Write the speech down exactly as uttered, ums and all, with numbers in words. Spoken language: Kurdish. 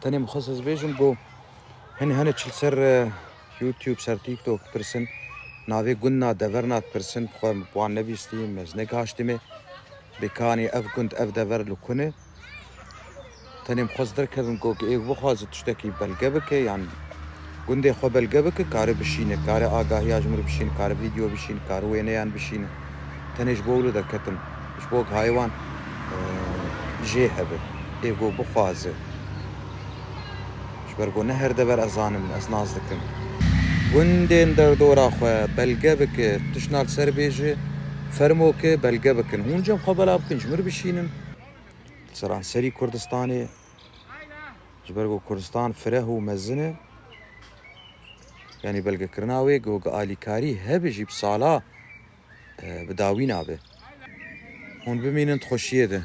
Tenê min xwest ez bêjim ku hin hene çil ser e, YouTube, ser TikTok pirsin, navê gund na, dever na pirsin, xwe wan nebîstî, ez negaştime. Bêkanî ev gund, ev dever li ku ne? Tenê min xwest derketim ku ê bixwaze tiştekî belge bike, yan gundê xwe belge bike, kare bişîne, kare agahiya ji min re bişîne, kare vîdeo bişîne, kare wêneyan bişîne. Tenê ji bo wilo derketim, ji bo haywan e, jê hebe, ê ku bixwaze. Ji ber ku ne her dever ez zanim, ez nas dikim. Gundên derdora xwe belge bike, tiştna li ser bêje, fermo ke belge bikin. Hûn cem xwe bela bikin, ji min re bişînin. Seranserî Kurdistanê, ji ber ku Kurdistan fireh û mezin e, yanî belgekirina wê ku alîkarî hebe jî bi sala e, bi dawî nabe. Hûn bimînin di xweşiyê de.